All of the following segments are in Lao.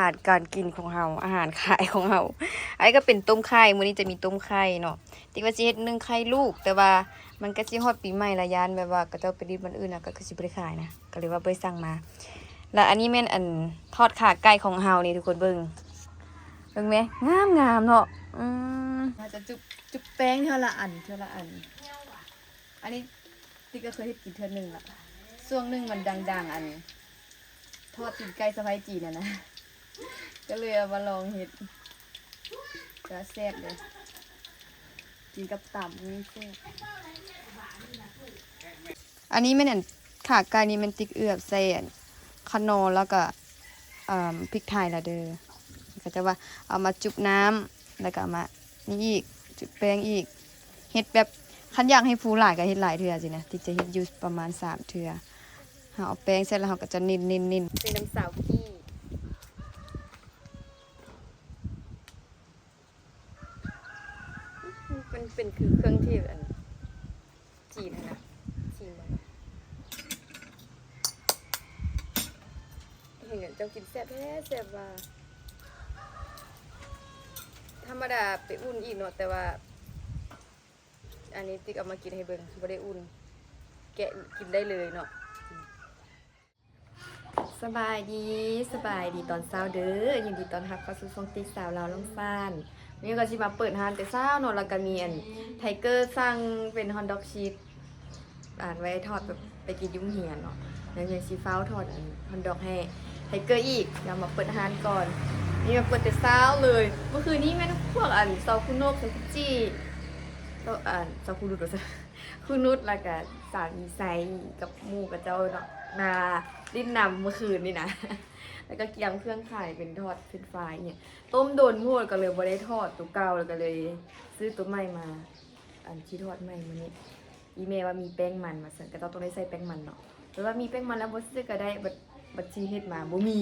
ອາຫານການກິນຂອງເຮົາ ອາຫານຂາຍຂອງເຮົາ. ອັນນີ້ກໍເປັນຕົ້ມໄຂ່ ມື້ນີ້ຈະມີຕົ້ມໄຂ່ເນາະ. ຕິກວ່າຊິເຮັດໜຶ້ງໄຂ່ລູກ ແຕ່ວ່າມັນກໍຊິຮອດປີໃໝ່ລະ ຢ້ານແບບວ່າເຂົາເຈົ້າໄປດິດບ່ອນອື່ນນະ ກໍຄືຊິບໍ່ໄດ້ຂາຍນະ ກໍເລີຍວ່າບໍ່ໄດ້ສັ່ງມາ. ແລ້ວອັນນີ້ແມ່ນອັນທອດຂາໄກ່ຂອງເຮົານີ້ ທຸກຄົນເບິ່ງ ເບິ່ງແມ ງາມໆເນາະ. ອືມ ເຮົາຈະຈຸບ ຈຸບແປ້ງເທື່ອລະອັນ ເທື່ອລະອັນ. ອັນນີ້ຕິກກໍເຄີຍເຮັດກິນເທື່ອໜຶ່ງລະ ຊ່ວງໜຶ່ງມັນດັງໆ ອັນທອດຕີນໄກ່ສະໄພຈີນຫັ້ນນະ ກໍເລີຍເອົາມາລອງເຮັດ ກໍແຊບເດ້ ກິນກັບຕຳນີ້ແຊບ. ອັນນີ້ແມ່ນອັນ ຂາໄກ່ນີ້ແມ່ນຕິກເອືອບໃສ່ອັນຂະໜໍ່ ແລ້ວກໍ ເອີ່ມ ພິກໄທລະເດີ. ເຂົາເຈົ້າວ່າເອົາມາຈຸບນ້ຳ ແລ້ວກໍເອົາມານີ້ອີກ ຈຸບແປ້ງອີກ. ເຮັດແບບ ຄັນຢາກໃຫ້ຟູຫຼາຍກໍເຮັດຫຼາຍເທື່ອຊີ້ນະ. ຕິກຈະເຮັດຢູ່ປະມານສາມເທື່ອ. ເຮົາເອົາແປ້ງໃສ່ແລ້ວເຮົາກໍຈະເນັ້ນໆໆ ໃສ່ນ້ຳຊາວກີ້. ມັນເປັນຄືເຄື່ອງເທດອັນຈີນຫັ້ນນະ ຊີມເບິ່ງ ເຫັນເຂົາເຈົ້າກິນແຊບແທ້ແຊບວ່າ. ທຳມະດາໄປອຸ່ນອີກເນາະ ແຕ່ວ່າອັນນີ້ຕິກເອົາມາກິນໃຫ້ເບິ່ງ ບໍ່ໄດ້ອຸ່ນ ແກະກິນໄດ້ເລີຍເນາະ. ສະບາຍດີ ສະບາຍດີຕອນເຊົ້າເດີ ຍິນດີຕ້ອນຮັບເຂົ້າສູ່ຊ່ອງຕິກສາວລາວລອງຊານ. ມື້ນີ້ກໍຊິມາເປີດຮ້ານແຕ່ເຊົ້າເນາະ ແລ້ວກໍມີອັນໄທເກີສັ່ງເປັນຮອດດອກຊີສ ອັນໄວ້ທອດແບບໄປກິນຢູ່ໂຮງຮຽນເນາະ ແລ້ວຍັງຊິຟ້າວທອດອັນຮອດດອກໃຫ້ໄທເກີອີກ. ແລ້ວມາເປີດຮ້ານກ່ອນ ນີ້ມາເປີດແຕ່ເຊົ້າເລີຍ. ມື້ຄືນນີ້ແມ່ນພວກອັນຊາວຄູນົກ ຊາວຄຸຈິ ຊາວ ອັນຊາວຄູນຸດ ວ່າຊັ້ນ ຄູນຸດ ແລ້ວກະສາມີໄຊກັບໝູ່ເຂົາເຈົ້າເນາະ ມາຫຼິ້ນນຳມື້ຄືນນີ້ນະ. ແລ້ວກໍກຽມເຄື່ອງຂາຍເປັນທອດເຟຣນຊ໌ຟາຍອີ່ຫຍັງ ຕົ້ມດົນໂພດ ກໍເລີຍບໍ່ໄດ້ທອດໂຕເກົ່າ ແລ້ວກໍເລີຍຊື້ໂຕໃໝ່ມາ ອັນທີ່ທອດໃໝ່ມື້ນີ້. ອີ່ແມ່ວ່າມີແປ້ງມັນວ່າຊັ້ນ ກໍເຈົ້າຕ້ອງໄດ້ໃສ່ແປ້ງມັນເນາະ ແຕ່ວ່າມີແປ້ງມັນແລ້ວບໍ່ຊື້ກໍໄດ້ ບັດ ບັດຊິເຮັດມາບໍ່ມີ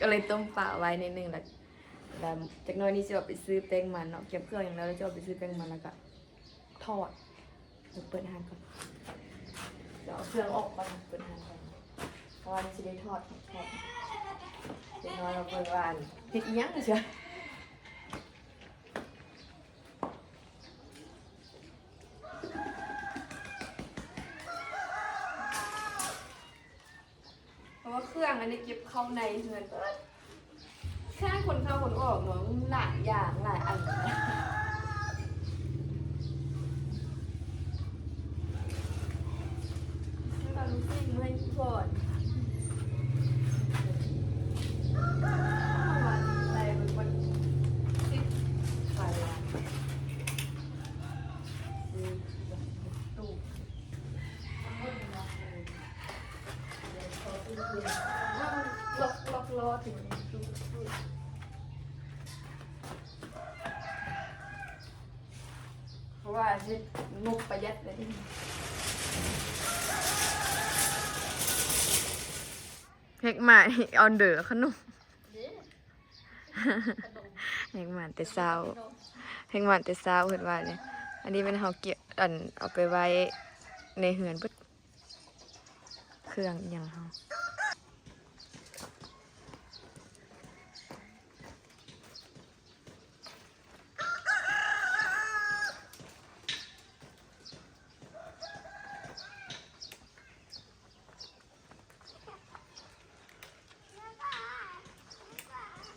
ກໍເລີຍຕົ້ມປະໄວ້ໜ້ອຍໜຶ່ງ ແລ້ວ ແລ້ວຈັກໜ້ອຍນີ້ຊິອອກໄປຊື້ແປ້ງມັນເນາະ ກຽມເຄື່ອງຫຍັງແລ້ວ ຊິອອກໄປຊື້ແປ້ງມັນ ແລ້ວກໍ ທອດ. ດຽວເປີດຮ້ານກ່ອນ ດຽວເອົາເຄື່ອງອອກກ່ອນ ເປີດຮ້ານກ່ອນ ເພາະວ່າມັນຊິໄດ້ທອດ ທອດ ເດັກນ້ອຍວ່າເບິ່ງວ່າອັນເຮັດອີ່ຫຍັງເຊື່ອ. ເພາະວ່າເຄື່ອງອັນນີ້ເກັບເຂົ້າໃນເຮືອນເບິດ ເຄື່ອງຂົນເຂົ້າຂົນອອກເນາະ ມັນຫຼາຍຢ່າງຫຼາຍອັນ ຊື້ເອົາລູກຊີ້ນມາໃຫ້ກ່ອນ ເອົາມາໄດ້ເບິດວັນສິບ ຂາຍຫຼາຍ ຊື້ຕູ້ ລັອກ ລັອກລໍ້ເຖິງ ເພາະວ່າເຮັດງົບປະຢັດເລີຍ ເຮັດໝາຍອອນເດີຂະໜົມ ແຮງໝານແຕ່ເຊົ້າ ແຮງໝານແຕ່ເຊົ້າ ເພິ່ນວ່ານີ້. ອັນນີ້ແມ່ນເຮົາເກັບ ອັນ ເອົາໄປໄວ້ໃນເຮືອນເບິດ ເຄື່ອງອີ່ຫຍັງເຮົາ.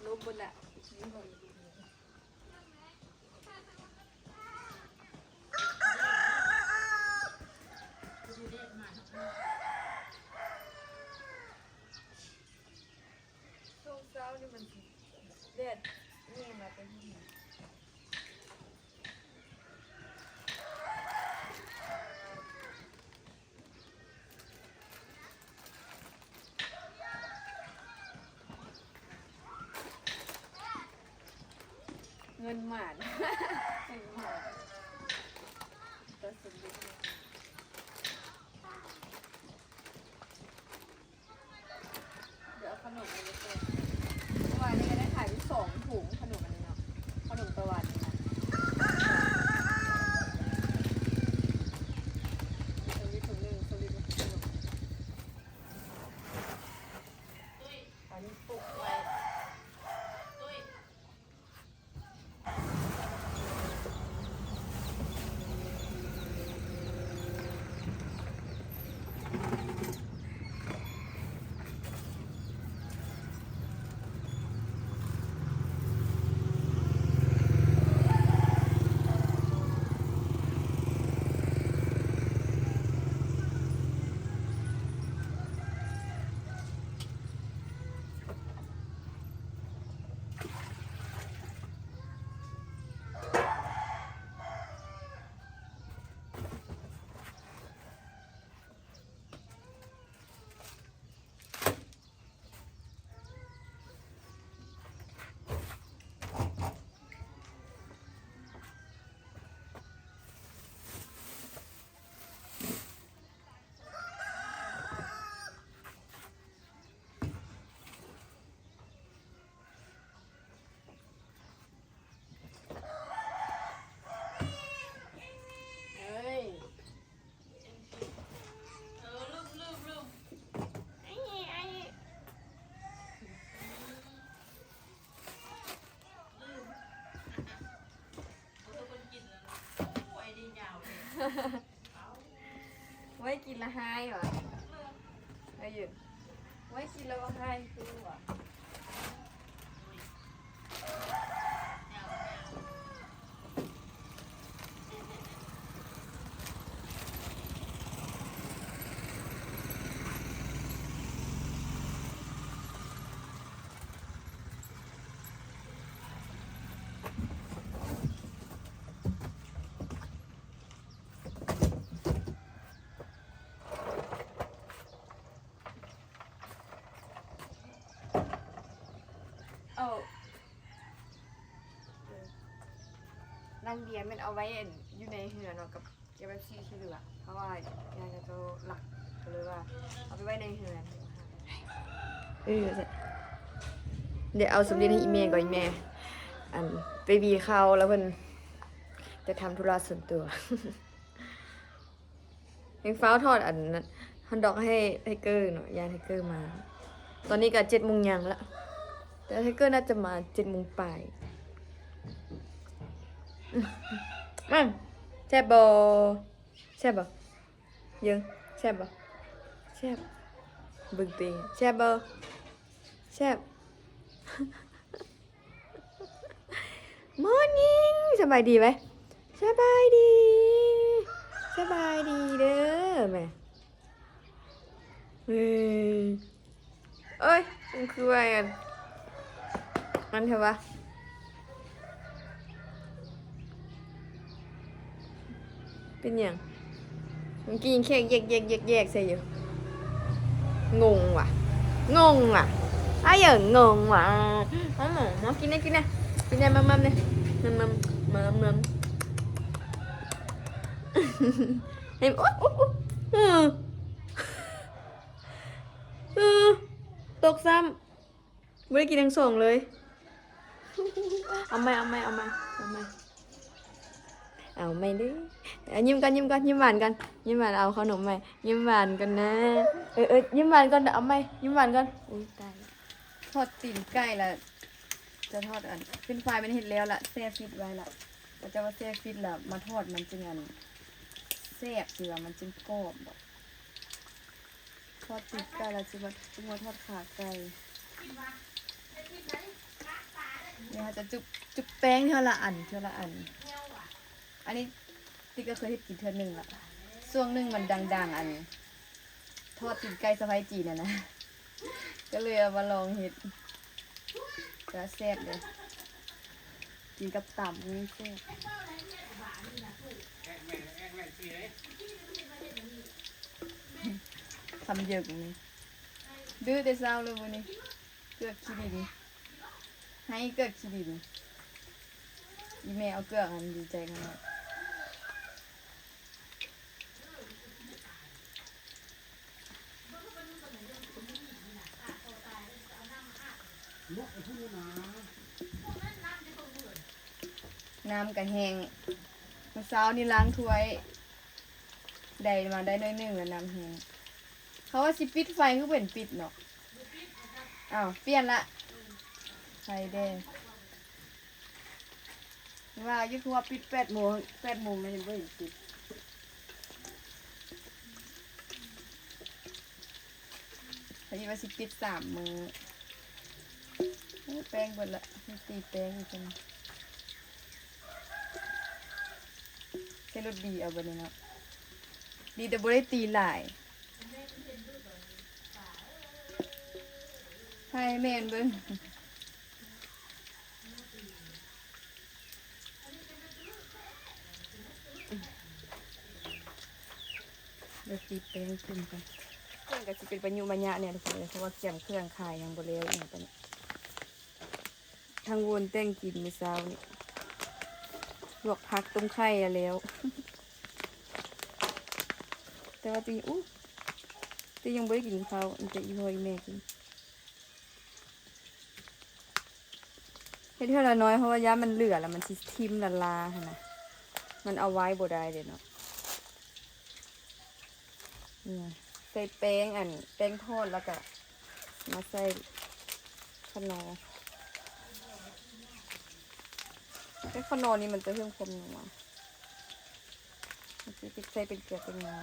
ລົມເບິດລະ ຊ່ວງເຊົ້ານີ້ມັນຊິແດດແຮງຫຼາຍກວ່ານີ້. ເງິນໝານ ເງິນໝານ ແຕ່ສົມເດັດ ດຽວເອົາຂະໜົມອັນນີ້ກ່ອນ ເມື່ອວານນີ້ກໍໄດ້ຂາຍໄປສອງຖົງ ຂະໜົມອັນນີ້ເນາະ ຂະໜົມຕາວັນນີ້ນະ ເອົາໄວ້ຖົງໜຶ່ງ ສຳເລັດຮູບຂະໜົມ ອັນນີ້ປຸກໄວ້ ໄວ້ກິນລະຮ້າຍຫວາ? ເອີ ໄວ້ກິນລະຮ້າຍຄືຫວາ? ເອົາ ເອີ ລັງເບຍແມ່ນເອົາໄວ້ ອັນ ຢູ່ໃນເຮືອນເນາະ ກັບ ເກັບໄວ້ສີ່ຂີ້ເຫຼືອ ເພາະວ່າຢ້ານເຂົາເຈົ້າລັກ ກໍເລີຍວ່າເອົາໄປໄວ້ໃນເຮືອນ. ເອີ ດຽວເອົາສຳລີໃຫ້ອີ່ແມ່ກ່ອນ ອີ່ແມ່ ອັນ ໄປຫວີເຂົ້າ ແລ້ວເພິ່ນຈະທຳທຸລະສ່ວນຕົວ. ຍັງຟ້າວທອດອັນນັ້ນ ຮອດດອກໃຫ້ໄທເກີເນາະ ຢ້ານໄທເກີມາ. ຕອນນີ້ກໍເຈັດໂມງຫຍັງລະ ແຕ່ໄທເກີໜ້າຈະມາເຈັດໂມງປາຍ. ອືມ ແຊບບໍ່? ແຊບບໍ່? ເຢິງ ແຊບບໍ່? ແຊບ. ເບິ່ງຕິ ແຊບບໍ່? ແຊບ. Morning ສະບາຍດີໄວ ສະບາຍດີ ສະບາຍດີເດີແມ່. ເອີຍ ມັນຄືວ່າອັນ ອັນແທ້ວະ ເປັນຫຍັງ? ເມື່ອກີ້ຍັງແຄກແຢກໆໆໆໃສ່ຢູ່. ງົງຫວາ ງົງຫວາ ອ້າຍເອີ ງົງຫວາ. ເອົາໝໍ ໝໍ ກິນແດ່ ກິນແດ່ ກິນແດ່ ມັມໆແດ່ ມັມໆ ມັມໆ. ເຫັນ ໂອ້ ໂອ້ ໂອ້ ເອີ ເອີ ຕົກຊ້ຳ. ບໍ່ໄດ້ກິນທັງສອງເລີຍ. ເອົາໃໝ່ ເອົາໃໝ່ ເອົາໃໝ່ ເອົາໃໝ່ ເອົາໃໝ່ເດີ້. ຍິ້ມກ່ອນ ຍິ້ມກ່ອນ ຍິ້ມຫວານກ່ອນ ຍິ້ມຫວານ ເອົາເຂົ້າໜົມໃໝ່ ຍິ້ມຫວານກ່ອນນະ. ເອີ ເອີ ຍິ້ມຫວານກ່ອນ ເອົາໃໝ່ ຍິ້ມຫວານກ່ອນ. ໂອ້ຍ ຕາຍ ທອດຕີນໄກ່ລະ ຈະທອດອັນ ເຟຣນຟາຍມັນເຮັດແລ້ວລະ ແຊ່ຟຣີດໄວ້ລະ. ເຂົາເຈົ້າວ່າແຊ່ຟຣີດລະມາທອດມັນຈຶ່ງອັນ ແຊບ ຊິວ່າມັນຈຶ່ງກອບບໍ. ທອດຕີນໄກ່ແລ້ວ ຈຶ່ງມາ ຈຶ່ງມາທອດຂາໄກ່. ນີ້ເຮົາຈະຈຸບ ຈຸບແປ້ງເທື່ອລະອັນ ເທື່ອລະອັນ. ອັນນີ້ຕິກກໍເຄີຍເຮັດກິນເທື່ອໜຶ່ງລະ ຊ່ວງໜຶ່ງມັນດັງໆ ອັນ ທອດຕີນໄກ່ສະໄພຈີນນັ້ນນະ ກໍເລີຍເອົາມາລອງເຮັດ ກໍແຊບເດ້ ກິນກັບຕຳນີ້ແຊບ. ຄຳເຢີກນີ້ ດື້ແຕ່ເຊົ້າເລີຍມື້ນີ້ ເກືອກຂີ້ດິນ ໃຫ້ເກືອກຂີ້ດິນ. ອີ່ແມ່ເອົາເກືອກຫັ້ນດີໃຈຂະໜາດ. ນ້ຳກໍແຫ້ງ ມື້ເຊົ້ານີ້ລ້າງຖ້ວຍ ໄດ້ມາໄດ້ໜ້ອຍໜຶ່ງແລ້ວ ນ້ຳແຫ້ງ. ເຂົາວ່າຊິປິດໄຟ ຄືບໍ່ເຫັນປິດເນາະ. ອ້າວ ປ່ຽນລະ ໄຟແດ່. ວ່າຢູ່ ຄືວ່າປິດແປດໂມງ ແປດໂມງແລ້ວຍັງບໍ່ເຫັນປິດ. ເຂົາວ່າຊິປິດສາມມື້. ໂອ້ ແປ້ງເບິດລະ ມີຕີແປ້ງອີກຈັ່ງ ໃຊ້ລົດດີເອົາບັດນີ້ເນາະ. ດີແຕ່ບໍ່ໄດ້ຕີຫຼາຍ. ໃຫ້ແມ່ນເບິ່ງ. ດຽວຕີແປ້ງຈຸ່ມກ່ອນ. ເຄື່ອງກໍຊິເປັນປະຍຸມະຍະແດ່ທຸກຄົນເອີຍ ເພາະວ່າກຽມເຄື່ອງຂາຍຍັງບໍ່ແລ້ວອີກປານໃດ. ທັງວົນແຕ່ງກິນມື້ເຊົ້ານີ້ ລວກຜັກຕົ້ມໄຂ່ລະແລ້ວ. ແຕ່ວ່າຕິ ອູ ຕິຍັງບໍ່ໄດ້ກິນເຂົ້າ ມີແຕ່ອີ່ພໍ່ອີ່ແມ່ກິນ. ເຮັດເທື່ອລະໜ້ອຍ ເພາະວ່າຢ້ານມັນເຫຼືອແລ້ວມັນຊິຖິ້ມລະລາຫັ້ນນະ ມັນເອົາໄວ້ບໍ່ໄດ້ເດ້ເນາະ. ນີ້ ໃສ່ແປ້ງ ອັນ ແປ້ງທອດ ແລ້ວກະມາໃສ່ຂະໜໍ. ໃສ່ຂະໜໍນີ້ມັນຈະເພີ່ມຄວາມນົວ. ໂອເຄ ຕິກໃສ່ເປັນເກືອເປັນຫຍັງ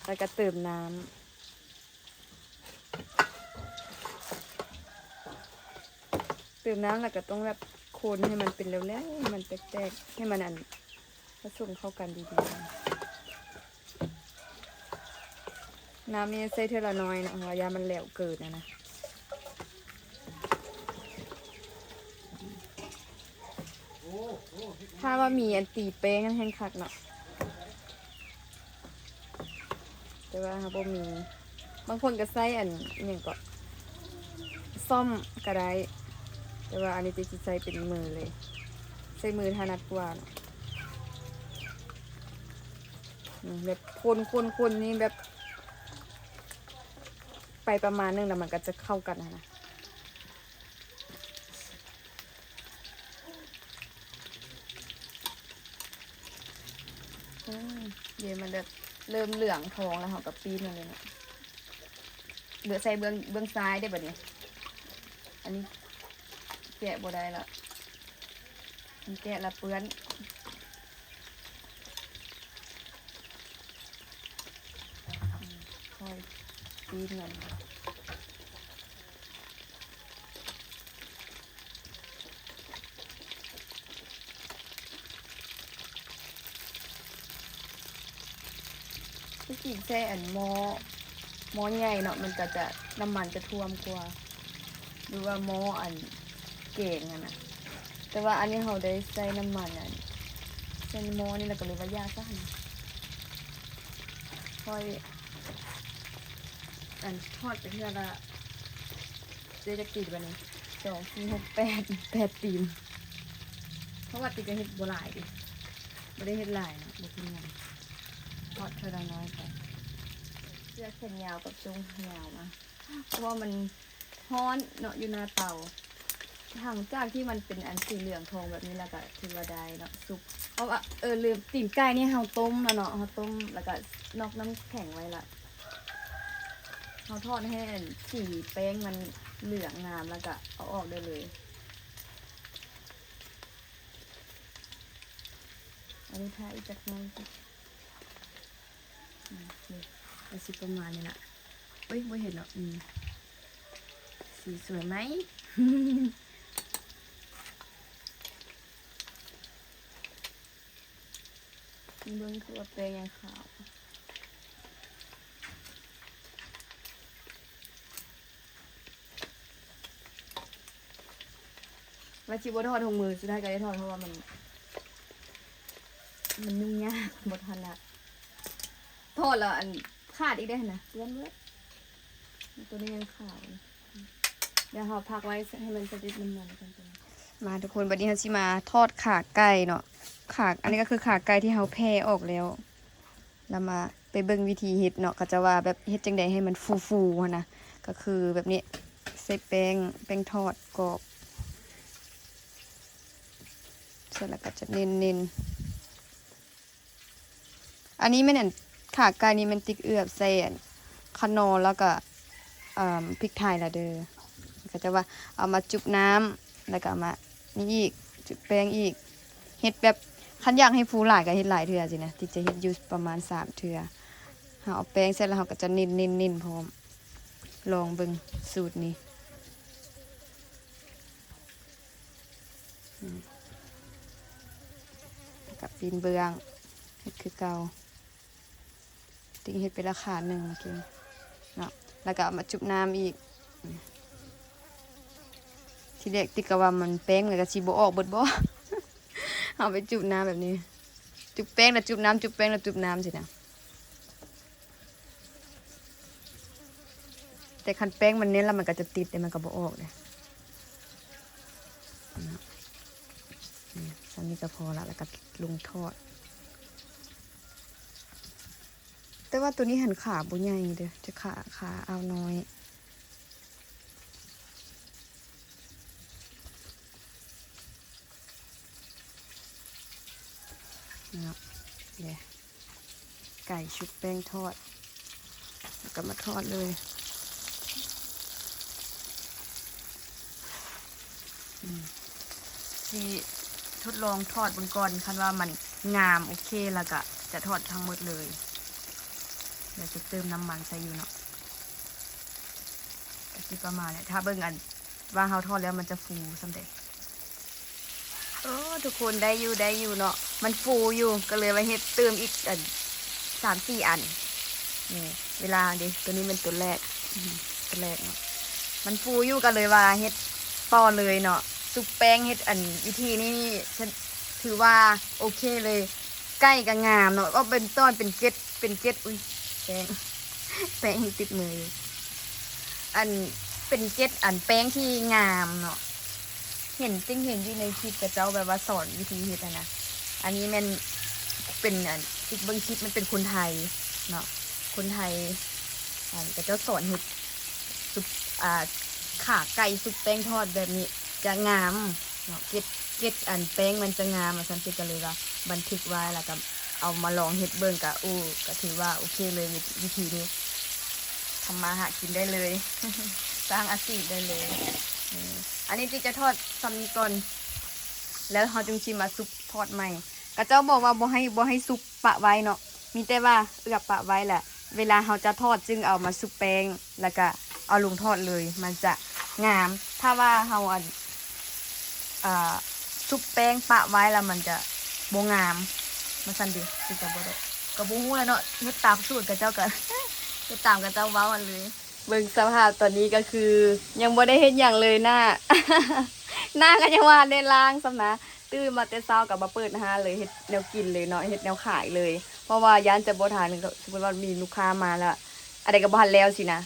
ແລ້ວກໍເຕີມນ້ຳ ເຕີມນ້ຳແລ້ວກໍຕ້ອງແບບຄົນໃຫ້ມັນເປັນແຫຼວໆ ໃຫ້ມັນແຕກໆ ໃຫ້ມັນອັນ ປະສົມເຂົ້າກັນດີໆ. ນ້ຳນີ້ໃສ່ເທື່ອລະໜ້ອຍເນາະ ເພາະວ່າຢ້ານມັນແຫຼວເກີນຫັ້ນນະ. ຖ້າວ່າມີອັນຕີແປ້ງຫັ້ນແຮ່ງຄັກເນາະ ແຕ່ວ່າເຮົາບໍ່ມີ. ບາງຄົນກໍໃຊ້ອັນ ອີ່ຫຍັງເກາະ ສ້ອມກໍໄດ້ ແຕ່ວ່າອັນນີ້ຕິກຊິໃຊ້ເປັນມືເລີຍ ໃຊ້ມືຖະໜັດກວ່າເນາະ. ອືມ ແບບຄົນໆໆ ນີ້ແບບ ໄປປະມານໜຶ່ງແລ້ວມັນກໍຈະເຂົ້າກັນຫັ້ນນະ. ອືມ ເດ ມັນແບບເລີ່ມເຫຼືອງທອງແລ້ວ ເຮົາກໍປີ້ນມັນເລີຍເນາະ. ເບືອໃສ່ເບື້ອງ ເບື້ອງຊ້າຍເດ້ບັດນີ້ ອັນນີ້ແກະບໍ່ໄດ້ລະ ມັນແກະລະເປື້ອນ. ອືມ ຄ່ອຍປີ້ນມັນ. ທີ່ຈິງໃສ່ອັນໝໍ້ ໝໍ້ໃຫຍ່ເນາະ ມັນກໍຈະ ນ້ຳມັນຈະຖ້ວມກວ່າ ຫຼືວ່າໝໍ້ອັນແກງຫັ້ນນະ. ແຕ່ວ່າອັນນີ້ເຮົາໄດ້ໃສ່ນ້ຳມັນອັນ ໃສ່ໝໍ້ນີ້ ແລ້ວກໍເລີຍວ່າຢ່າຊະຫັ້ນ ຄ່ອຍອັນທອດໄປເທື່ອລະ ເຈົ້າຈັກຕີນບັດນີ້ ສອງ ສີ່ ຫົກ ແປດ ແປດຕີນ. ເພາະວ່າຕິກກໍເຮັດບໍ່ຫຼາຍເດ້ ບໍ່ໄດ້ເຮັດຫຼາຍເນາະ ບໍ່ກິນຫຍັງ ທອດເທື່ອລະໜ້ອຍໄປ. ເສື້ອແຂນຍາວກັບໂຈງຍາວມາ ເພາະວ່າມັນຮ້ອນເນາະ ຢູ່ໜ້າເຕົາ. ຫຼັງຈາກທີ່ມັນເປັນອັນສີເຫຼືອງທອງແບບນີ້ແລ້ວກໍຖືວ່າໄດ້ເນາະ ສຸກ. ເພາະວ່າ ເອີ ລືມ ຕີນໄກ່ນີ້ເຮົາຕົ້ມແລ້ວເນາະ ເຮົາຕົ້ມແລ້ວກໍນອກນ້ຳແຂງໄວ້ລະ. ເຮົາທອດໃຫ້ອັນສີແປ້ງມັນເຫຼືອງງາມ ແລ້ວກະເອົາອອກໄດ້ເລີຍ. ອັນນີ້ຖ້າອີກຈັກໜ້ອຍ ອືມ ນີ້ ກໍຊິປະມານນີ້ລະ. ເອີຍ ບໍ່ເຫັນເນາະ ອືມ ສີສວຍໄໝ? ເບິ່ງຄືວ່າແປ້ງຍັງຂາວ ວ່າຊິບໍ່ທອດທຸກມື້ ສຸດທ້າຍກໍໄດ້ທອດ ເພາະວ່າມັນ ມັນຫຍຸ້ງຍາກ ບໍ່ຖະໜັດ ທອດແລ້ວອັນຂາດອີກເດ້ຫັ້ນນະ ເປື້ອນເບິດ. ຕົວນີ້ຍັງຂາວ ດຽວເຮົາພັກໄວ້ໃຫ້ມັນສະເດັດນ້ຳມັນກ່ອນ. ມາທຸກຄົນ ບັດນີ້ເຮົາຊິມາທອດຂາໄກ່ເນາະ. ຂາ ອັນນີ້ກໍຄືຂາໄກ່ທີ່ເຮົາແຜ່ອອກແລ້ວ ແລ້ວມາໄປເບິ່ງວິທີເຮັດເນາະ. ເຂົາເຈົ້າວ່າແບບເຮັດຈັ່ງໃດໃຫ້ມັນຟູໆຫັ້ນນະ ກໍຄືແບບນີ້ ໃສ່ແປ້ງ ແປ້ງທອດກອບ ເສັດແລ້ວກໍຈະເນັ້ນໆ. ອັນນີ້ແມ່ນອັນ ຂາໄກ່ນີ້ແມ່ນຕິກເອື້ອບໃສ່ອັນ ຂະໜໍ່ ແລ້ວກໍ ເອີ່ມ ພິກໄທລະເດີ. ເຂົາເຈົ້າວ່າເອົາມາຈຸບນ້ຳ ແລ້ວກໍເອົາມານີ້ອີກ ຈຸບແປ້ງອີກ. ເຮັດແບບ ຄັນຢາກໃຫ້ຟູຫຼາຍກໍເຮັດຫຼາຍເທື່ອຊີ້ນະ ຕິກຈະເຮັດຢູ່ປະມານສາມເທື່ອ. ເຮົາເອົາແປ້ງໃສ່ແລ້ວ ເຮົາກໍຈະເນັ້ນໆໆພ້ອມ. ລອງເບິ່ງສູດນີ້. ອືມ ແລ້ວກໍປີ້ນເບື້ອງ ເຮັດຄືເກົ່າ ຕິກເຮັດໄປລະຂາໜຶ່ງເມື່ອກີ້ເນາະ ແລ້ວກໍເອົາມາຈຸບນ້ຳອີກ. ອືມ ທີແລກຕິກກໍວ່າມັນແປ້ງມັນກໍຊິບໍ່ອອກເບິດບໍ ເອົາໄປຈຸບນ້ຳແບບນີ້ ຈຸບແປ້ງແລ້ວຈຸບນ້ຳ ຈຸບແປ້ງແລ້ວຈຸບນ້ຳຊີ້ນະ. ແຕ່ຄັນແປ້ງມັນແໜ້ນແລ້ວ ມັນກໍຈະຕິດເດ້ ມັນກໍບໍ່ອອກເດ້. ນີ້ ສ່ຳນີ້ກໍພໍລະ ແລ້ວກໍລົງທອດ. ແຕ່ວ່າໂຕນີ້ຫັ້ນຂາບໍ່ໃຫຍ່ເດີ ຈະຂາ ຂາອ່າວນ້ອຍ. ເນາະ ເດ ໄກ່ຊຸບແປ້ງທອດ ແລ້ວກໍມາທອດເລີຍ. ຊິທົດລອງທອດເບິ່ງກ່ອນ ຄັນວ່າມັນງາມໂອເຄ ແລ້ວກະຈະທອດທັງໝົດເລີຍ. ດຽວຈະເຕີມນ້ຳມັນໃສ່ຢູ່ເນາະ ກະຊິປະມານແຫຼະ ຖ້າເບິ່ງອັນວ່າເຮົາທອດແລ້ວມັນຈະຟູສ່ຳໃດ. ໂອ້ ທຸກຄົນ ໄດ້ຢູ່ ໄດ້ຢູ່ເນາະ ມັນຟູຢູ່ ກະເລີຍວ່າເຮັດເຕີມອີກອັນສາມສີ່ອັນ. ນີ້ເວລາເດ້ ໂຕນີ້ແມ່ນໂຕແລກ ໂຕແລກເນາະ ມັນຟູຢູ່ ກະເລີຍວ່າເຮັດຕໍ່ເລີຍເນາະ. ຊຸບແປ້ງເຮັດອັນວິທີນີ້ ຖືວ່າໂອເຄເລີຍ ໄກ່ກະງາມເນາະ ເອົາເປັນຕອນເປັນເກັດ ເປັນເກັດ ອຸ້ຍ ແປ້ງ ແປ້ງຕິດມືຢູ່ ອັນເປັນເກັດອັນແປ້ງທີ່ງາມເນາະ. ເຫັນ ຈິ່ງເຫັນຢູ່ໃນຄລິບເຂົາເຈົ້າແບບວ່າສອນວິທີເຮັດຫັ້ນນະ ອັນນີ້ແມ່ນເປັນອັນ ຕິກເບິ່ງຄລິບ ມັນເປັນຄົນໄທເນາະ ຄົນໄທ ອັນເຂົາເຈົ້າສອນເຮັດຊຸບ ອ່າ ຂາໄກ່ຊຸບແປ້ງທອດແບບນີ້ ຈະງາມເນາະ ເກັດ ເກັດອັນແປ້ງມັນຈະງາມວ່າຊັ້ນ ຕິກກະເລີຍວ່າບັນທຶກໄວ້ ແລ້ວກະເອົາມາລອງເຮັດເບິ່ງ ກະ ໂອ້ ກະຖືວ່າໂອເຄເລີຍ ວິ ວິທີນີ້ ທຳມາຫາກິນໄດ້ເລີຍ ສ້າງອາຊີບໄດ້ເລີຍ. ນີ້ ອັນນີ້ຕິກຈະທອດສ່ຳນີ້ກ່ອນ ແລ້ວເຮົາຈຶ່ງຊິມາຊຸບທອດໃໝ່. ເຂົາເຈົ້າບອກວ່າບໍ່ໃຫ້ ບໍ່ໃຫ້ຊຸບປະໄວ້ເນາະ ມີແຕ່ວ່າເອືອບປະໄວ້ ແລະເວລາເຮົາຈະທອດຈຶ່ງເອົາມາຊຸບແປ້ງ ແລ້ວກະເອົາລົງທອດເລີຍ ມັນຈະງາມ. ຖ້າວ່າເຮົາອັນ ອ່າ ຊຸບແປ້ງປະໄວ້ແລ້ວມັນຈະບໍ່ງາມ ວ່າຊັ້ນເດ ຄືຈະບໍ່ໄດ້ ກະບໍ່ຮູ້ແຫຼະເນາະ ເຮັດຕາມສູດເຂົາເຈົ້າ ກະເຮັດຕາມເຂົາເຈົ້າເວົ້າຫັ້ນເລີຍ. ເບິ່ງສະພາບຕອນນີ້ກະຄືຍັງບໍ່ໄດ້ເຮັດຫຍັງເລີຍ ໜ້າ ໜ້າກະຍັງບໍ່ທັນໄດ້ລ້າງຊ້ຳນະ. ຕື່ນມາແຕ່ເຊົ້າກະມາເປີດຮ້ານເລີຍ ເຮັດແນວກິນເລີຍເນາະ ເຮັດແນວຂາຍເລີຍ ເພາະວ່າຢ້ານຈະບໍ່ທັນ ສົມມຸດວ່າມີລູກຄ້າມາແລ້ວ ອັນໃດກະບໍ່ທັນແລ້ວຊີ້ນະ.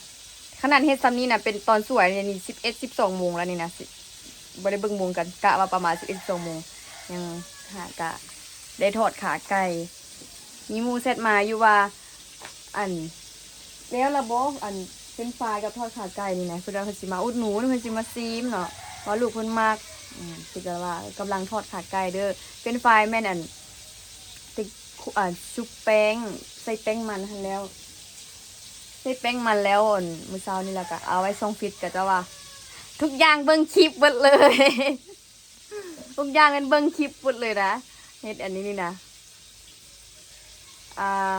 ຂະໜາດເຮັດຊ່ຳນີ້ນະ ເປັນຕອນສວຍນີ້ ສິບເອັດ ສິບສອງໂມງແລ້ວນີ້ນະ ຊິ ບໍ່ໄດ້ເບິ່ງໂມງກັນ ກະວ່າປະມານສິບເອັດ ສິບສອງໂມງ ຍັງຫາກະໄດ້ທອດຂາໄກ່. ມີໝູ່ແຊັດມາຢູ່ວ່າ ອັນ ແລ້ວລະບໍ ອັນເຟຣນຟາຍກັບທອດຂາໄກ່ນີ້ນະ ເພິ່ນວ່າເພິ່ນຊິມາອຸດໜູນ ເພິ່ນຊິມາຊີມເນາະ ວ່າລູກເພິ່ນມັກ. ອືມ ຕິກກະວ່າກຳລັງທອດຂາໄກ່ເດີ ເຟຣນຟາຍແມ່ນອັນ ຕິກ ອັນ ຊຸບແປ້ງ ໃສ່ແປ້ງມັນຫັ້ນແລ້ວ ໃສ່ແປ້ງມັນແລ້ວ ອັນ ມື້ເຊົ້ານີ້ ແລ້ວກະເອົາໄວ້ຊ່ອງຟຣີດ ກະຈະວ່າ ທຸກຢ່າງເບິ່ງຄລິບເບິດເລີຍ ທຸກຢ່າງແມ່ນເບິ່ງຄລິບເບິດເລີຍນະ ເຮັດອັນນີ້ນີ້ນະ ອ່າ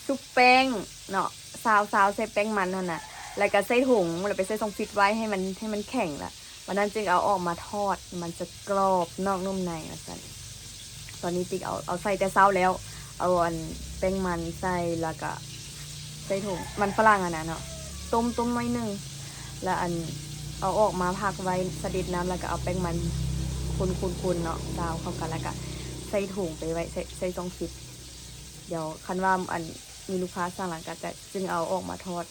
ຊຸບແປ້ງເນາະ ຊາວ ຊາວໃສ່ແປ້ງມັນຫັ້ນນະ ແລ້ວກະໃສ່ຖົງ ແລ້ວໄປໃສ່ຊ່ອງຟຣີດໄວ້ໃຫ້ມັນ ໃຫ້ມັນແຂງລະ ບາດນັ້ນຈຶ່ງເອົາອອກມາທອດ ມັນຈະກອບນອກນຸ້ມໃນວ່າຊັ້ນ. ຕອນນີ້ຕິກເອົາ ເອົາໃສ່ແຕ່ເຊົ້າແລ້ວ ເອົາອັນແປ້ງມັນໃສ່ ແລ້ວກະໃສ່ຖົງ ມັນຝຣັ່ງຫັ້ນນະເນາະ ຕົ້ມ ຕົ້ມໜ້ອຍໜຶ່ງ ແລ້ວອັນ ເອົາອອກມາພັກໄວ້ສະເດັດນ້ຳ ແລ້ວກະເອົາແປ້ງມັນຄົນໆໆເນາະ ຊາວເຂົ້າກັນ ແລ້ວກະໃສ່ຖົງໄປໄວ້ ໃສ່ ໃສ່ຊ່ອງຟຣີດ. ດຽວຄັນວ່າອັນ ມີລູກຄ້າສັ່ງ ແລ້ວກະຈະ ຈຶ່ງເອົາອອກມາທອດ.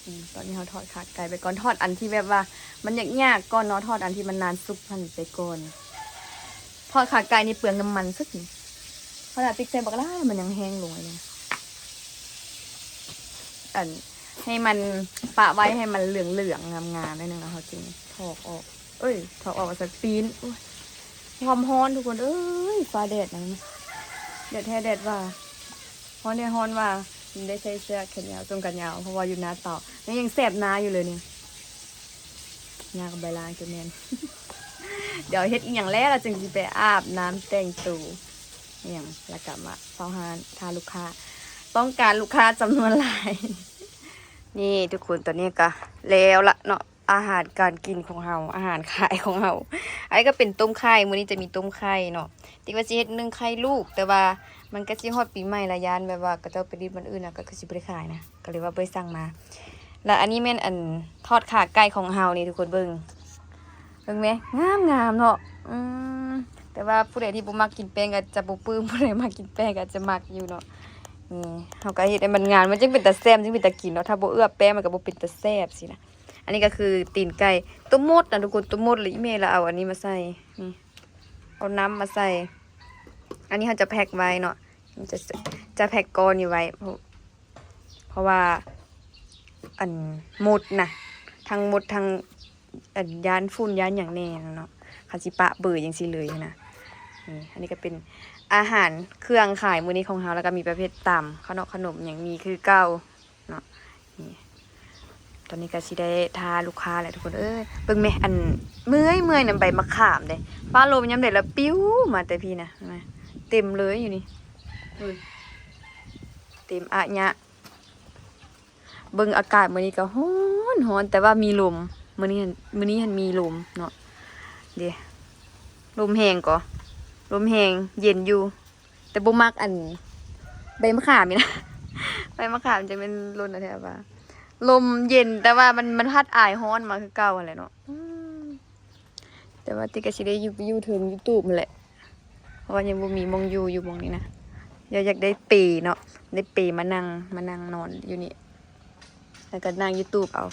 ອືມ ຕອນນີ້ເຮົາທອດຂາໄກ່ໄປກ່ອນ ທອດອັນທີ່ແບບວ່າມັນຍາກໆກ່ອນເນາະ ທອດອັນທີ່ມັນນານສຸກຫັ້ນໄປກ່ອນ. ທອດຂາໄກ່ນີ້ເປືອງນ້ຳມັນສຸດນີ້ ເພາະວ່າຕິກໃສ່ບັກຫຼາຍ ມັນຍັງແຫ້ງລົງເລີຍ. ອັນ ໃຫ້ມັນປະໄວ້ໃຫ້ມັນເຫຼືອງໆງາມໆໜ້ອຍໜຶ່ງ ແລ້ວເຮົາຈຶ່ງຖອກອອກ ເອີຍ ຖອກອອກວ່າຊັ້ນ ປີ້ນ ໂອ້ຍ ຄວາມຮ້ອນທຸກຄົນເອີຍ ຟ້າແດດນະ ແດດແທ້ແດດວ່າ ຮ້ອນແທ້ຮ້ອນວ່າ ຈຶ່ງໄດ້ໃສ່ເສື້ອແຂນຍາວ ໂຈງແຂນຍາວ ເພາະວ່າຢູ່ໜ້າເຕົາ ແລ້ວຍັງແສບໜ້າຢູ່ເລີຍນີ້ ຍາກໃບລາງຈະແມ່ນ ດຽວເຮັດອີ່ຫຍັງແລ້ວ ແລ້ວຈຶ່ງຊິໄປອາບນ້ຳແຕ່ງໂຕອີ່ຫຍັງ ແລ້ວກະມາເຝົ້າຮ້ານຖ້າລູກຄ້າ ຕ້ອງການລູກຄ້າຈຳນວນຫຼາຍ. ນີ້ທຸກຄົນ ຕອນນີ້ກະແລ້ວລະເນາະ ອາຫານການກິນຂອງເຮົາ ອາຫານຂາຍຂອງເຮົາ ອັນນີ້ກະເປັນຕົ້ມໄຂ່ ມື້ນີ້ຈະມີຕົ້ມໄຂ່ເນາະ ຕິກວ່າຊິເຮັດໜຶ້ງໄຂ່ລູກ ແຕ່ວ່າມັນກະຊິຮອດປີໃໝ່ລະ ຢ້ານແບບວ່າເຂົາເຈົ້າໄປດິນບ່ອນອື່ນນະ ກະຄືຊິບໍ່ໄດ້ຂາຍນະ ກະເລີຍວ່າບໍ່ໄດ້ສັ່ງມາ. ລະອັນນີ້ແມ່ນອັນທອດຂາໄກ່ຂອງເຮົານີ້ ທຸກຄົນເບິ່ງ ເບິ່ງແມ ງາມໆເນາະ ອືມ ແຕ່ວ່າຜູ້ໃດທີ່ບໍ່ມັກກິນແປ້ງກະຈະບໍ່ປຶ້ມ ຜູ້ໃດມັກກິນແປ້ງກະຈະມັກຢູ່ເນາະ. ນີ້ ເຮົາກະເຮັດໃຫ້ມັນງາມ ມັນຈຶ່ງເປັນຕາແຊບ ມັນຈຶ່ງເປັນຕາກິນເນາະ ຖ້າບໍ່ເອືອບແປ້ງມັນກະບໍ່ເປັນຕາແຊບຊີ້ນະ. ອັນນີ້ກະຄືຕີນໄກ່ ໂຕໝົດນະທຸກຄົນ ໂຕໝົດ ລະອີ່ແມ່ລະເອົາອັນນີ້ມາໃສ່ ນີ້ ເອົານ້ຳມາໃສ່. ອັນນີ້ເຮົາຈະແພັກໄວ້ເນາະ ຈະ ຈະແພັກກ້ອນນີ້ໄວ້ ເພາະ ເພາະວ່າ ອັນ ມົດນະ ທັງມົດທັງ ອັນ ຢ້ານຝຸ່ນຢ້ານຫຍັງແດ່ເນາະ ຄັນຊິປະເບີຈັ່ງຊີ້ເລີຍຫັ້ນນະ. ນີ້ ອັນນີ້ກະເປັນອາຫານເຄື່ອງຂາຍມື້ນີ້ຂອງເຮົາ ແລ້ວກະມີປະເພດຕຳ ເຂົ້າໜອກເຂົ້າໜົມຫຍັງມີຄືເກົ່າ ເນາະ. ນີ້ ຕອນນີ້ກໍຊິໄດ້ຖ້າລູກຄ້າແຫຼະທຸກຄົນເອີຍ. ເບິ່ງແມ ອັນເມື່ອຍໆນຳໃບມະຂາມເດ້ ຟ້າລົມຍາມໃດລະປິວມາແຕ່ພີ້ນະ ເຫັນໄໝ ເຕັມເລີຍຢູ່ນີ້ ເອີ ເຕັມອະຍະ. ເບິ່ງອາກາດມື້ນີ້ກໍຮ້ອນໆ ແຕ່ວ່າມີລົມ ມື້ນີ້ ມື້ນີ້ຫັ້ນມີລົມເນາະ ເດ້ ລົມແຮງກໍ ລົມແຮງ ເຢັນຢູ່ ແຕ່ບໍ່ມັກອັນໃບມະຂາມນີ້ນະ ໃບມະຂາມຈະແມ່ນຫຼົ່ນແທ້ວ່າ ລົມເຢັນ ແຕ່ວ່າມັນ ມັນພັດອາຍຮ້ອນມາຄືເກົ່າຫັ້ນແຫຼະເນາະ ອືມ ແຕ່ວ່າຕິກະຊິໄດ້ຢູ່ ຢູ່ເທິງຢູທູບຫັ້ນແຫຼະ ເພາະວ່າຍັງບໍ່ມີໝ່ອງຢູ່ ຢູ່ໝ່ອງນີ້ນະ ຢາກ ຢາກໄດ້ເປເນາະ ໄດ້ເປມານັ່ງ ມານັ່ງນອນຢູ່ນີ້ ແລ້ວກໍນັ່ງຢູທູບເອົາ.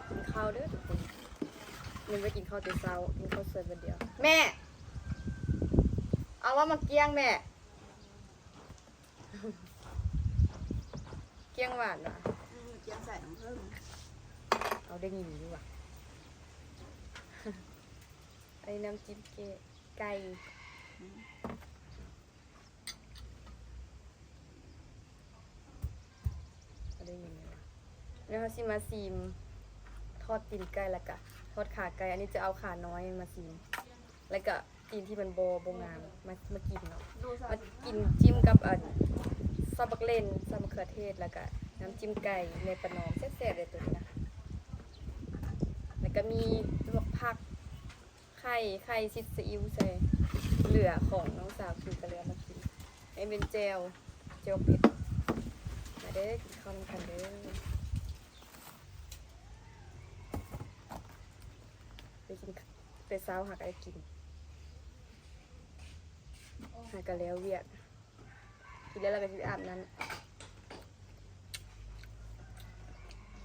ກິນເຂົ້າເດີທຸກຄົນ ຍັງບໍ່ໄດ້ກິນເຂົ້າແຕ່ເຊົ້າ ກິນເຂົ້າສວຍບາດດຽວ. ແມ່ ເອົາວ່າໝາກກ້ຽງແມ່ ກ້ຽງຫວານຫວາ? ອືມ ກ້ຽງໃສ່ນ້ຳເຜິ້ງ ເອົາ ໄດ້ຍິນຢູ່ຫວາ? ອັນນີ້ນ້ຳຈິ້ມເກ ໄກ່ ອືມ ເອົາ ໄດ້ຍິນຢູ່ຫວາ? ແລ້ວເຮົາຊິມາຊີມທອດຕີນໄກ່ ແລ້ວກະທອດຂາໄກ່ ອັນນີ້ຈະເອົາຂານ້ອຍມາຊີມ ແລ້ວກະ ຕີນທີ່ມັນບໍ່ ບໍ່ງາມ ມາ ມາກິນເນາະ ມາກິນຈິ້ມກັບ ອັນ ຊອດບັກເລັ່ນ ຊອດມະເຂືອເທດ ແລ້ວກະນ້ຳຈິ້ມໄກ່ແມ່ປະນອມ ແຊບໆເລີຍໂຕນີ້ນະ ແລ້ວກະມີລວກຜັກ ໄຂ່ ໄຂ່ຊິດຊີອິ້ວໃສ່ ເຫຼືອຂອງນ້ອງສາວກິນກໍເຫຼືອມາກິນ ໃຫ້ເປັນແຈ່ວ ແຈ່ວເຜັດ ມາເດີ ກິນເຂົ້ານຳກັນເດີ. ໄປກິນ ແຕ່ເຊົ້າຫາກໍໄດ້ກິນ ຫາກໍແລ້ວວຽກ ກິນແລ້ວລະກໍຊິໄປອາບນ້ຳ.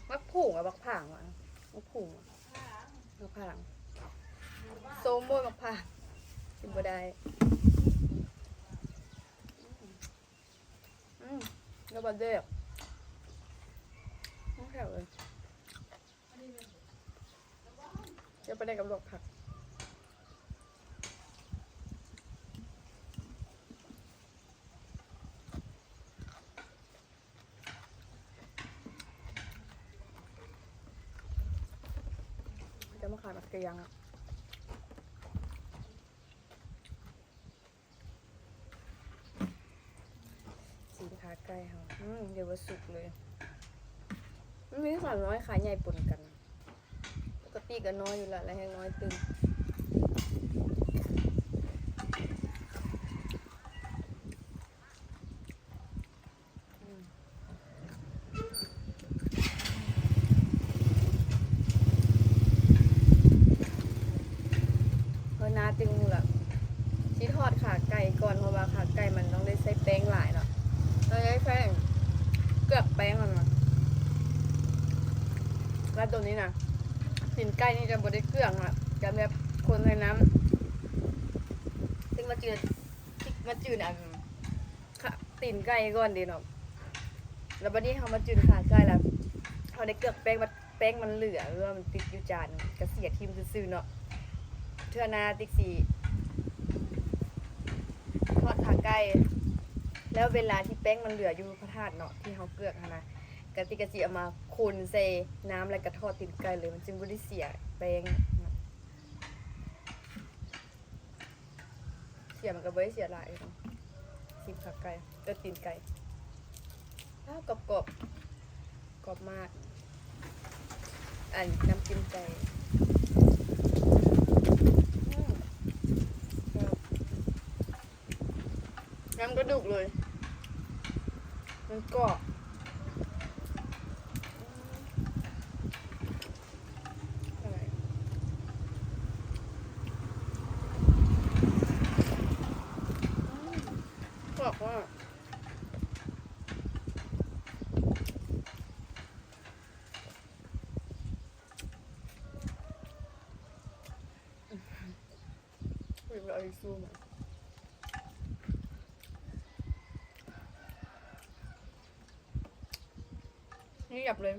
ໝາກຜູງຫວາ ໝາກຜາງຫວາ ໝາກຜູງຫວາ ໝາກຜາງ ສົ້ມໂມດ ໝາກຜາງ ກິນບໍ່ໄດ້. ອືມ ແລ້ວປາແດກ ແຊບເລີຍ ແລ້ວປາແດກກັບລວກຜັກ ຈະມາຂາຍໝາກກຽງອະ. ຊີ້ນຂາໄກ່ເຮົາ ອືມ ຖືວ່າສຸກເລີຍ ມັນມີຂານ້ອຍຂາໃຫຍ່ປົນກັນ ປົກກະຕິກໍນ້ອຍຢູ່ແລ້ວ ແລ້ວແຮ່ງນ້ອຍຕື່ມ. ອືມ ເອີ ໜ້າຕຶງລະ ຊິທອດຂາໄກ່ກ່ອນ ເພາະວ່າຂາໄກ່ມັນຕ້ອງໄດ້ໃຊ້ແປ້ງຫຼາຍເນາະ ຕ້ອງໄດ້ໃຊ້ເກືອກແປ້ງຫັ້ນນະ ແລ້ວໂຕນີ້ນະ ຕີນໄກ່ນີ້ຈະບໍ່ໄດ້ເກືອກນະ ຈະແບບຄົນໃສ່ນ້ຳ ຕິກມາຈືນ ຕິກມາຈືນອັນ ຂາ ຕີນໄກ່ກ່ອນເດເນາະ ແລ້ວບັດນີ້ເຮົາມາຈືນຂາໄກ່ລະ ເຮົາໄດ້ເກືອກແປ້ງ ບັດແປ້ງມັນເຫຼືອ ຫຼືວ່າມັນຕິດຢູ່ຈານ ກະເສຍຖິ້ມຊື່ໆເນາະ. ເທື່ອໜ້າຕິກຊິທອດຂາໄກ່ ແລ້ວເວລາທີ່ແປ້ງມັນເຫຼືອຢູ່ພະທາດເນາະ ທີ່ເຮົາເກືອກຫັ້ນນະ ກະຕິກກະຊິເອົາມາຄົນໃສ່ນ້ຳ ແລ້ວກະທອດຕີນໄກ່ເລີຍ ມັນຈຶ່ງບໍ່ໄດ້ເສຍແປ້ງເນາະ. ເສຍມັນກໍບໍ່ໄດ້ເສຍຫຼາຍເນາະ ຊີ້ນຂາໄກ່ ເອີ ຕີນໄກ່ ອ້າວ ກອບໆ ກອບມາກ ອັນ ນ້ຳຈິ້ມໄກ່ ອືມ ແບບ ຍຳກະດູກເລີຍ ມັນກອບ ອືມ ກອບມາກ ເປັນອາລິຊູມາ ງຽບເລີຍ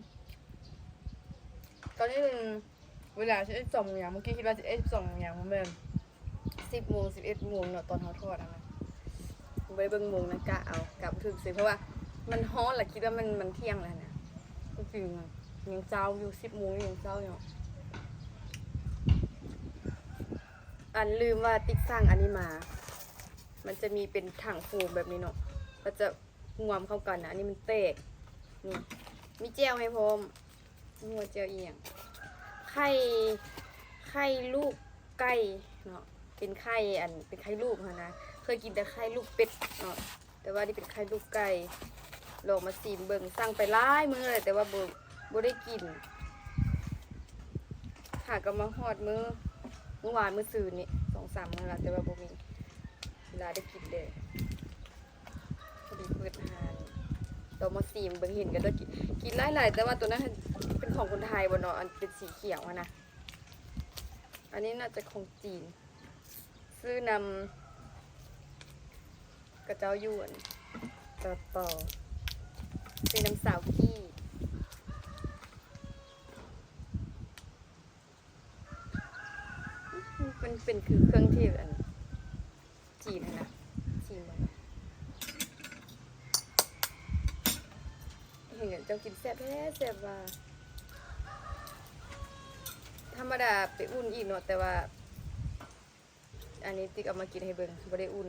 ຕອນນີ້ເປັນເວລາສິບເອັດ ສອງໂມງຍາມ ເມື່ອກີ້ຄິດວ່າສິບເອັດ ສິບສອງໂມງຍາມ ບໍ່ແມ່ນ ສິບໂມງ ສິບເອັດໂມງເນາະ ຕອນເຮົາທອດຫັ້ນນະ ບໍ່ໄດ້ເບິ່ງໂມງນະ ກະເອົາ ກະບໍ່ຖືກຊື່ ເພາະວ່າ ມັນຮ້ອນລະ ຄິດວ່າມັນ ມັນທ່ຽງແລ້ວນະ. ຄວາມຈິງອະ ຍັງເຊົ້າຢູ່ ສິບໂມງຍັງເຊົ້າຢູ່. ອັນ ລືມວ່າຕິກສັ່ງອັນນີ້ມາ ມັນຈະມີເປັນຖັງໂຟມແບບນີ້ເນາະ ກໍຈະງວມເຂົ້າກັນນະ. ອັນນີ້ມັນແຕກ ນີ້ ມີແຈ່ວໃຫ້ພ້ອມ. ນົວແຈ່ວອີ່ຫຍັງ ໄຂ່ ໄຂ່ລູກໄກ່ເນາະ ເປັນໄຂ່ ອັນ ເປັນໄຂ່ລູກຫັ້ນນະ. ເຄີຍກິນແຕ່ໄຂ່ລູກເປັດເນາະ ແຕ່ວ່ານີ້ເປັນໄຂ່ລູກໄກ່. ລອງມາຊີມເບິ່ງ ສັ່ງໄປຫຼາຍມື້ແລ້ວ ແຕ່ວ່າບໍ່ ບໍ່ໄດ້ກິນ. ຫາກໍມາຮອດມື້ ມື້ວານມື້ຊືນນີ້ ສອງສາມມື້ລະ ແຕ່ວ່າບໍ່ມີເວລາໄດ້ກິນເລີຍ. ພໍດີເປີດຮ້ານ ລອງມາຊີມເບິ່ງ ເຫັນເຂົາເຈົ້າກິນ ກິນຫຼາຍໆ ແຕ່ວ່າໂຕນັ້ນເປັນຂອງຄົນໄທບໍ່ເນາະ ອັນເປັນສີຂຽວຫັ້ນນະ. ອັນນີ້ໜ້າຈະຂອງຈີນ ຊື້ນຳເຂົາເຈົ້າຢູ່ ອັນ ຈະປ ຊື້ນຳສາວກີ້. ມັນເປັນຄືເຄື່ອງເທດອັນຈີນຫັ້ນນະ ຈີນບໍ່ ເຫັນເຂົາເຈົ້າກິນແຊບແທ້ແຊບວ່າ. ທຳມະດາໄປອຸ່ນອີກເນາະ ແຕ່ວ່າ ອັນນີ້ຕິກເອົາມາກິນໃຫ້ເບິ່ງ ບໍ່ໄດ້ອຸ່ນ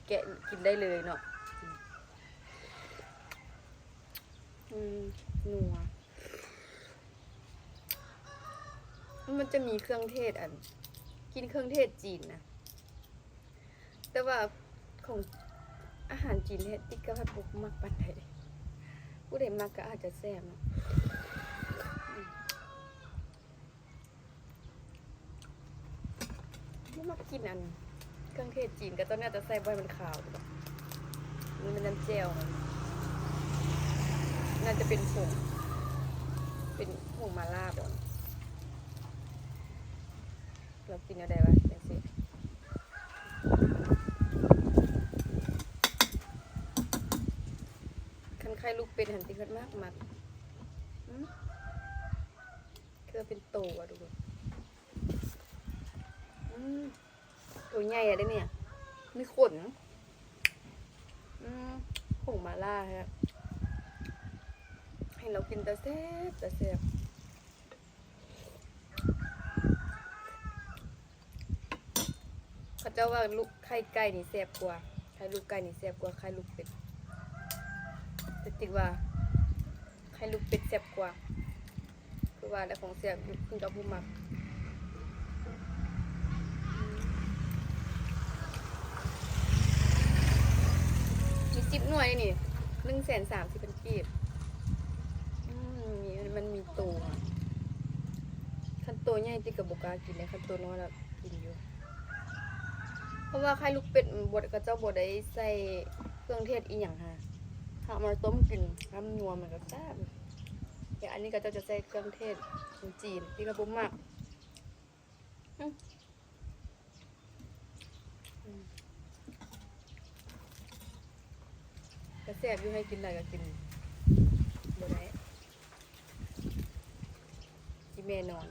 ແກະກິນໄດ້ເລີຍເນາະ. ອືມ ນົວ ມັນຈະມີເຄື່ອງເທດ ອັນ ກິນເຄື່ອງເທດຈີນນະ ແຕ່ວ່າຂອງອາຫານຈີນແທ້ຕິກກໍພັດບໍ່ມັກປານໃດ. ຜູ້ໃດມັກກໍອາດຈະແຊບເນາະ. ອືມ ບໍ່ມັກກິນອັນເຄື່ອງເທດຈີນ ເຂົາເຈົ້າໜ້າຈະໃສ່ບໍ່ໃຫ້ມັນຄາວ. ນີ້ມັນນ້ຳແຈ່ວ ໜ້າຈະເປັນຜົງ ເປັນຜົງໝາລ່າບໍ. ລາວກິນແນວໃດວະ ຈັ່ງຊີ້. ຄັນໄຂ່ລູກເປັດຫັ້ນຕິເພິ່ນມັກໆ. ອືມ ຄືວ່າເປັນໂຕອະ ທຸກຄົນ. ອືມ ໂຕໃຫຍ່ອະເດ້ນີ້ ມີຂົນ. ອືມ ຜົງໝາລ່າແທ້ ເຫັນແລ້ວກິນຕາແຊບ ຕາແຊບ. ເຂົາເຈົ້າວ່າລູກໄຂ່ໄກ່ນີ້ແຊບກວ່າ ໄຂ່ລູກໄກ່ນີ້ແຊບກວ່າໄຂ່ລູກເປັດ ແຕ່ຕິກວ່າໄຂ່ລູກເປັດແຊບກວ່າ. ຄືວ່າແລ້ວ ຂອງແຊບຢູ່ ຂຶ້ນກັບຜູ້ມັກ. ອືມ ມີສິບໜ່ວຍນີ້ ໜຶ່ງແສນສາມສິບພັນກີບ. ອືມ ມີ ມັນມີໂຕ ຄັນໂຕໃຫຍ່ຕິກກໍບໍ່ກ້າກິນເດ້ ຄັນໂຕນ້ອຍລະກິນຢູ່. ເພາະວ່າໄຂ່ລູກເປັດ ບໍ່ ເຂົາເຈົ້າບໍ່ໄດ້ໃສ່ເຄື່ອງເທດອີ່ຫຍັງຫັ້ນ ເຮົາເອົາມາຕົ້ມກິນ ນ້ຳນົວມັນກໍແຊບ. ແຕ່ອັນນີ້ເຂົາເຈົ້າຈະໃສ່ເຄື່ອງເທດຂອງຈີນ ທີ່ຂ້ອຍບໍ່ມັກ. ອືມ ອືມ ກໍແຊບຢູ່ ໃຫ້ກິນຫຼາຍກໍກິນບໍ່ໄດ້. ອີແມ່ນອນ.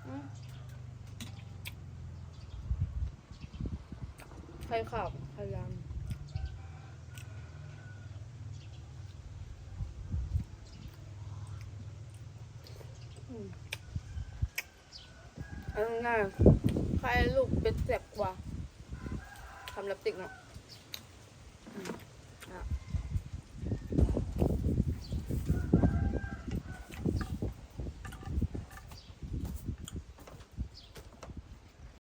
ອືມ ໄຂ່ຂາວ ໄຂ່ດຳ. ອືມ ເອົາງ່າຍໆ ໄຂ່ລູກເປັດແຊບກວ່າ ສຳລັບຕິກເນາະ. ອືມ